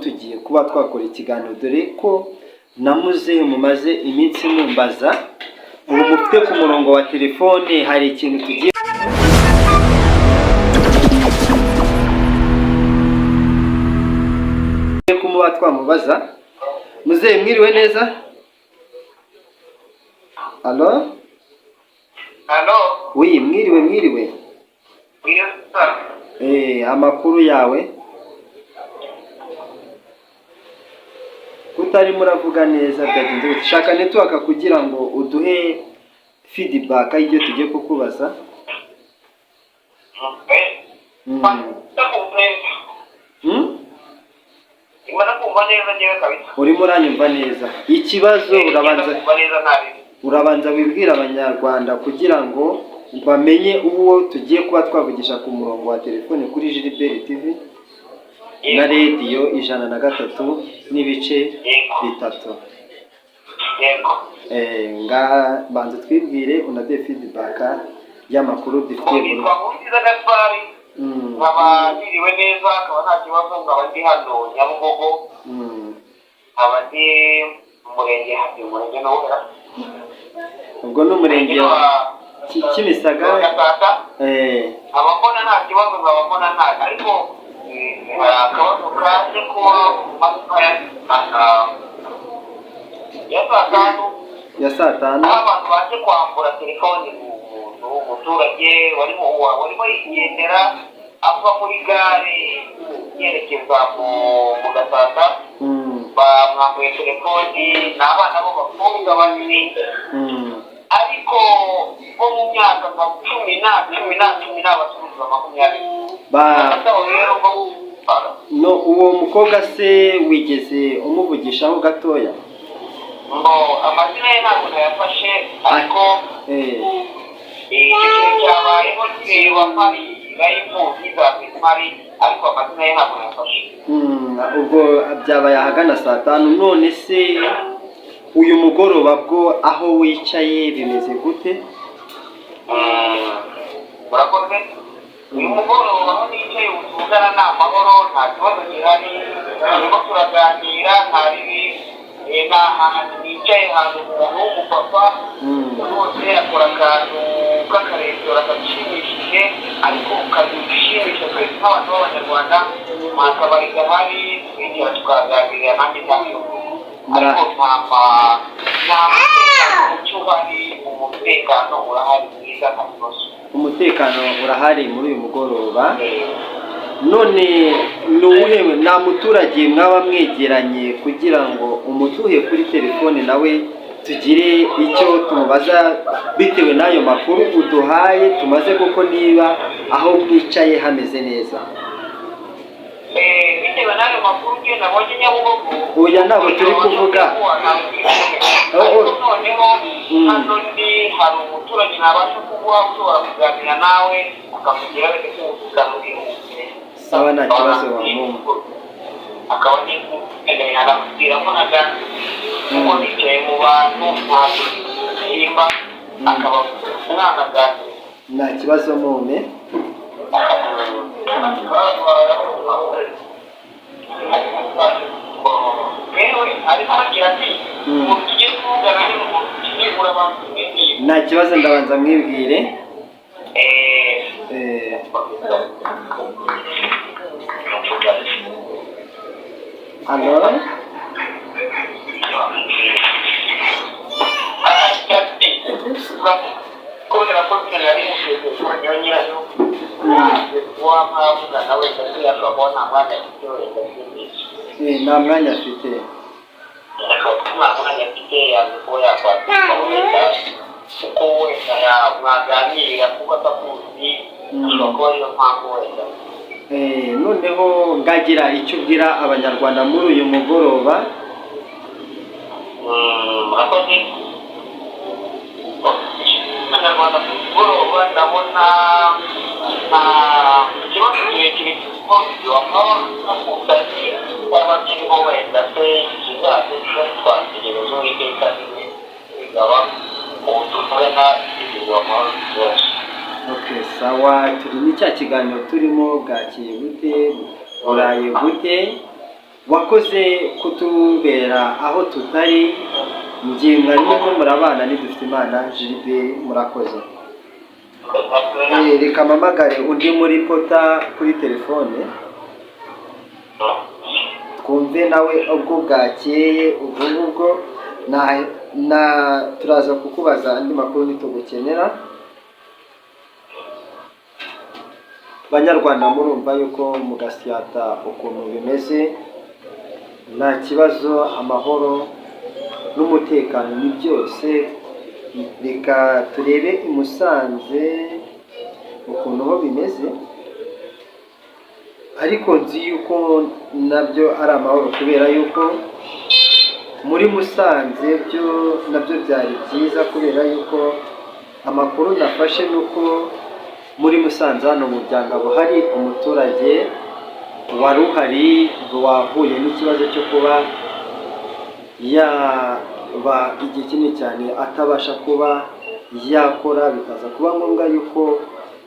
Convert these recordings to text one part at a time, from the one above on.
Tugiye kuba twakora ikiganiro, dore ko na muzehe mumaze iminsi mumbaza. Ubu mufite ku murongo wa telefone, hari ikintu tugiye kumuba twamubaza. Muzehe, mwiriwe neza? Allo? Allo? Oui, mwiriwe, mwiriwe. Mwiriwe sir. Amakuru yawe? Kutarimo uravuga neza, byagenze gute? Shaka network kugira ngo uduhe feedback y'ibyo tugiye kukubaza. Ndakumva neza. Ndimo ndakumva neza njyewe kabisa. Urimo uranyumva neza? Ikibazo urabanza Ndakumva neza ntabi. Urabanza wibwira Abanyarwanda kugira ngo bamenye uwo tugiye kuba twavugisha ku murongo wa telefone kuri Gilbert TV na radiyo 103.3. Yego. Nga banza twibwire, unaduhe feedback y'amakuru dufitiye. Nitwa Nkurunziza Gaspari. Nkaba niriwe neza, akaba nta kibazo, nkaba ndi hano Nyabugogo. Nkaba ndi mu murenge, hafi umurenge n'uwera. Ubwo ni umurenge wa Kimisagara. Gasata. Nkaba mbona nta kibazo, nkaba mbona nta, ariko hari akabazo kaje kuba mu masaha ya saa 5. Ya saa 5. Aho abantu baje kwambura telefoni umuntu umuturage warimo yigendera ava muri gare yerekeza mu Gasata. Bamwambuye telefoni, ni abana b'abakobwa babiri, ariko bo mu myaka nka 10 na 10 na basubiza 20. Ba Aho rero ngo No, uwo mukobwa se wigeze umuvugishaho gatoya? Ngo amazina ye ntabwo nayafashe, ariko icyo kintu cyabayeho kireba mpari live za mpari, ariko amazina ye ntabwo nayafashe. Ubwo byabaye ahagana saa 5. None se uyu mugoroba bwo aho wicaye bimeze gute? Murakoze. Uyu mugoroba aho nicaye ubu tuvugana ni amahoro, nta kibazo gihari, turimo turaganira, nta bibi. Ni ahantu nicaye, ahantu umuntu w'umupapa rwose akora akantu k'akaresitora kadushimishije, ariko kadushimisha twese nk'abantu b'Abanyarwanda. Nta kabari gahari, twicara tukaganirira, nanjye ntacyo, ariko nta mutekano muke uhari, umutekano urahari mwiza, nta kibazo. Umutekano urahari muri uyu mugoroba. None ni uwuhe, nta muturage mwaba mwegeranye kugira ngo umuduhe kuri telefone, nawe tugire icyo tumubaza bitewe n'ayo makuru uduhaye tumaze, kuko niba aho mwicaye hameze neza? Bitewe n'ayo makuru njye nabonye Nyabugogo. Oya, ntabwo turi kuvuga. Ariko noneho hano ndi hari umuturage ntabasha kuguha, ushobora kuganira nawe akakugira ndetse umutekano wihuse. Sawa, nta kibazo wamumpa. Akaba arakubwira ko naganira kuko nicaye mu bantu, ntabwo nimba akaba mwanaganira. Nta kibazo, mumpe. Yewe, ariko agira ati umuntu tugiye kuvugana ni umuntu tugiye urabanza umwibwire. Nta kibazo, ndabanza mwibwire. Allo? Agira ati kubera ko nari mufite telefone yo nyirayo kuba mwavugana, wenda se ashobora kuba nta mwanya afite, wenda simbizi. Nta mwanya afite. Ashobora kuba nta mwanya afite, yanze kuba yakwakira wenda kuko wenda mwaganira kuko atakuzi, ashobora kuba ariyo mpamvu wenda. Noneho ngagira icyo ubwira Abanyarwanda muri uyu mugoroba. Murakoze. Abanyarwanda ku mugoroba ndabona nta kibazo kirekire, kuko cyaba kiriho, wenda se ikizaza kiba twategereza Uwiteka bigaba ubu tuvugana ibyo amahoro ikibazo. Okay, sawa. Turi ni cya kiganiro turimo, bwakeye gute, buraye gute? Wakoze kutubera aho tutari. Njye mwarimo murabana nidufite Imana Gilbert, murakoze. Reka mpamagare undi muri pota kuri telefone, twumve nawe ubwo bwakeye. Ubwo ngubwo na turaza kukubaza andi makuru nitugukenera. Banyarwanda, murumva yuko mu Gasyata ukuntu bimeze, nta kibazo, amahoro n'umutekano ni byose. Reka turebe i Musanze ukuntu ho bimeze, ariko nzi yuko nabyo ari amahoro, kubera yuko muri Musanze byo nabyo byari byiza, kubera yuko amakuru nafashe ni uko muri Musanze hano mu Byangabo hari umuturage wari uhari wahuye n'ikibazo cyo kuba yaba igihe kinini cyane atabasha kuba yakora, bikaza kuba ngombwa yuko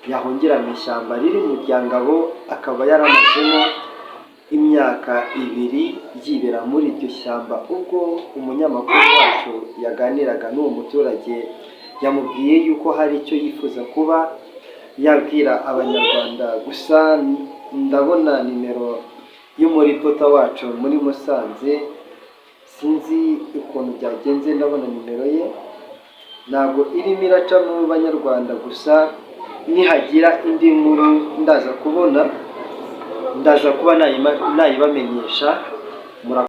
yahungira mu ishyamba riri mu Byangabo, akaba yaramazemo imyaka 2 yibera muri iryo shyamba. Ubwo umunyamakuru wacu yaganiraga n'uwo muturage, yamubwiye yuko hari icyo yifuza kuba yabwira Abanyarwanda. Gusa ndabona nimero y'umuripota wacu muri Musanze, sinzi ukuntu byagenze, ndabona nimero ye ntabwo irimo iraca mu Banyarwanda. Gusa nihagira indi nkuru ndaza kubona, ndaza kuba nayibamenyesha. Murakoze.